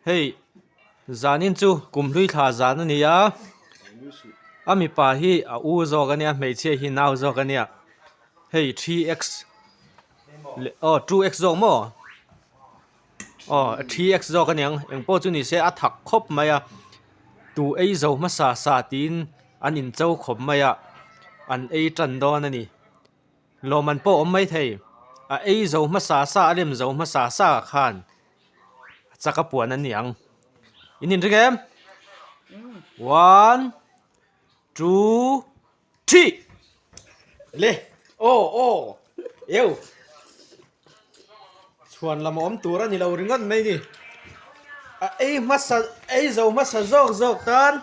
Hei zanin chu kum hlui thla zan a ni a a mipa hi a u zawk a nia hmeichhia hi nau zawk a nia hei 3x leh aw 2x zawk maw aw 3x zawk a niang eng pawh chu ni se a thak khawp mai a tu ei zo hmasa sa tiin an in cho khawp mai a an ei tan dawn a ni. Lawmman pawh awm mai thei. A ei zo hmasa sa a lem zo hmasa sa khan chak a puan a ni ang. In inring em? One, two, three! Le! Aw aw! Eu! Chhuan lam a awm tur a ni lo ringawt mai ni. A ei hmasa ei zo hmasa zawk zawk tan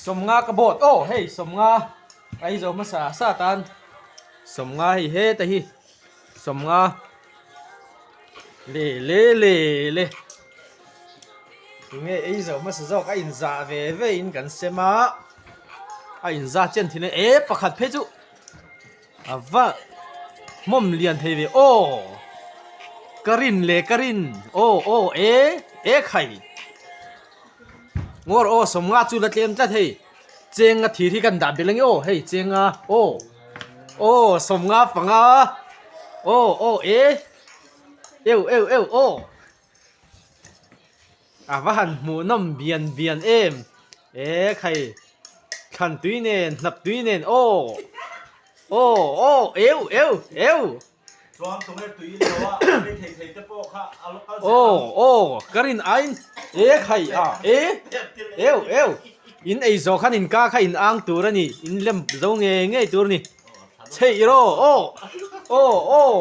sawmnga ka bawt aw hei sawmnga a ei zo hmasa sa tan sawmnga hei heta hi sawmnga le le le le tunge ei zo hmasa zawk a inzah ve ve in kan sem a a inzah chian thin a e pakhat phei chu. A va hmawm lian thei ve aw ka rin leh ka rin aw aw e e khai ngawr aw sawmnga chu la tlem tlat hei chenga thir hi kan dah belh ange aw hei chenga aw aw sawmnga panga aw aw e eu eu eu aw. A va han hmuhnawm bian bian em e khai thlan tui nen hnap tui nen aw aw aw eu eu eu Chuan tunge tui lo a a rei thei thei te pawh kha a lo kal zel aw aw ka rin aiin e khai a e eu eu in ei zawh khan in ka kha in ang tur a ni in lem zo ngei ngei tur a ni chheih rawh aw aw aw.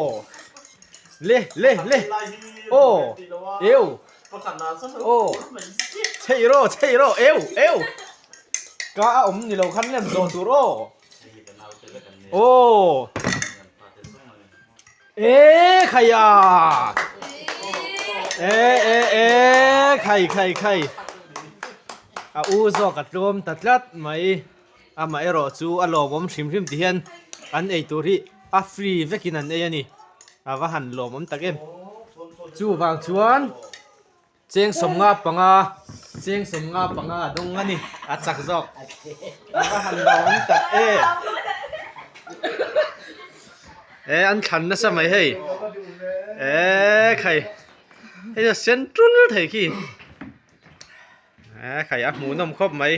Le le le aw eu aw chheih rawh chheih rawh eu eu ka a awm ni lo khan lem zawh tur aw aw e khai a e e e khai khai khai a u zawk a tlawm ta tlat mai. Amaherawh chu a lawmawm hrim hrim ti hian an ei tur hi a free vekin an ei a ni. A va han lawmawm tak em. Chuvang chuan cheng sawmnga panga cheng sawmnga panga a dawng a ni a chak zawk. A va han lawmawm tak em. E an thlan nasa mai hei. E khai hei chu sen tul thei khi. E khai a hmuhnawm khawp mai.